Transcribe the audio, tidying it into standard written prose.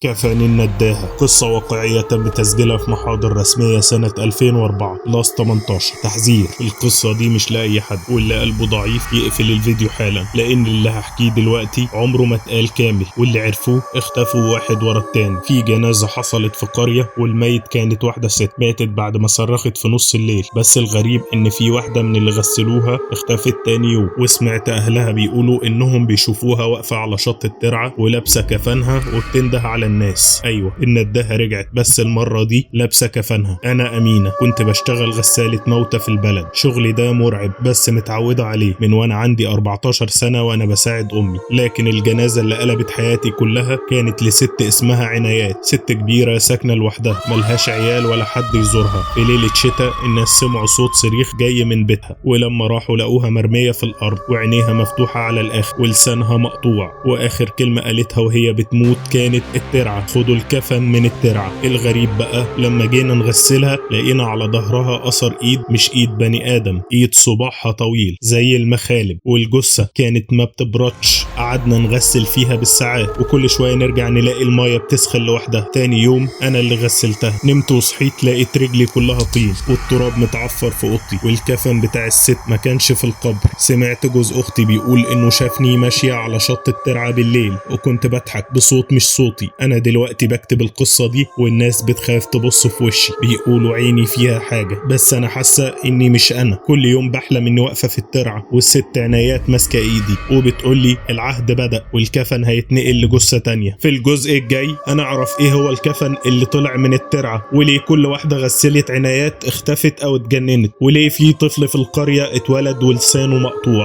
كفن النداهة، قصة واقعية تم تسجيلها في محاضر رسمية سنة 2004 plus 18. تحذير: القصة دي مش لأي حد، واللي قلبه ضعيف يقفل الفيديو حالا، لأن اللي هحكيه دلوقتي عمره ما اتقال كامل، واللي عرفوه اختفوا واحد ورا التاني. في جنازة حصلت في قرية، والميت كانت واحدة ست ماتت بعد ما صرخت في نص الليل. بس الغريب ان في واحدة من اللي غسلوها اختفت تاني يوم، وسمعت اهلها بيقولوا انهم بيشوفوها واقفة على شط الترعة ولابسة كفنها وبتنده على الناس. ايوه، النداهة رجعت، بس المرة دي لابسة كفنها. انا امينة، كنت بشتغل غسالة موتى في البلد. شغلي ده مرعب بس متعودة عليه من وانا عندي 14 سنة وانا بساعد امي. لكن الجنازة اللي قلبت حياتي كلها كانت لست اسمها عنايات، ست كبيرة ساكنة لوحدها، ملهاش عيال ولا حد يزورها. في ليلة شتاء الناس سمعوا صوت صريخ جاي من بيتها، ولما راحوا لقوها مرمية في الارض وعينيها مفتوحة على الاخر ولسانها مقطوع، واخر كلمة قالتها وهي بتموت كانت الترعة، خدوا الكفن من الترعة. الغريب بقى لما جينا نغسلها لقينا على ظهرها اثر ايد، مش ايد بني ادم، ايد صباعها طويل زي المخالب، والجثة كانت ما بتبردش. قعدنا نغسل فيها بالساعات، وكل شوية نرجع نلاقي المية بتسخن لوحدها. تاني يوم انا اللي غسلتها، نمت وصحيت لقيت رجلي كلها طين والتراب متعفر في اوضتي، والكفن بتاع الست ما كانش في القبر. سمعت جوز اختي بيقول انه شافني ماشية على شط الترعة بالليل، وكنت بضحك بصوت مش صوتي. انا دلوقتي بكتب القصة دي والناس بتخاف تبص في وشي، بيقولوا عيني فيها حاجة، بس انا حاسة اني مش انا. كل يوم بحلم اني واقفة في الترعة والست عنايات ماسكة ايدي وبتقولي العهد بدأ والكفن هيتنقل لجثة تانية. في الجزء الجاي انا اعرف ايه هو الكفن اللي طلع من الترعة، وليه كل واحدة غسلت عنايات اختفت او اتجننت، وليه في طفل في القرية اتولد ولسانه مقطوع.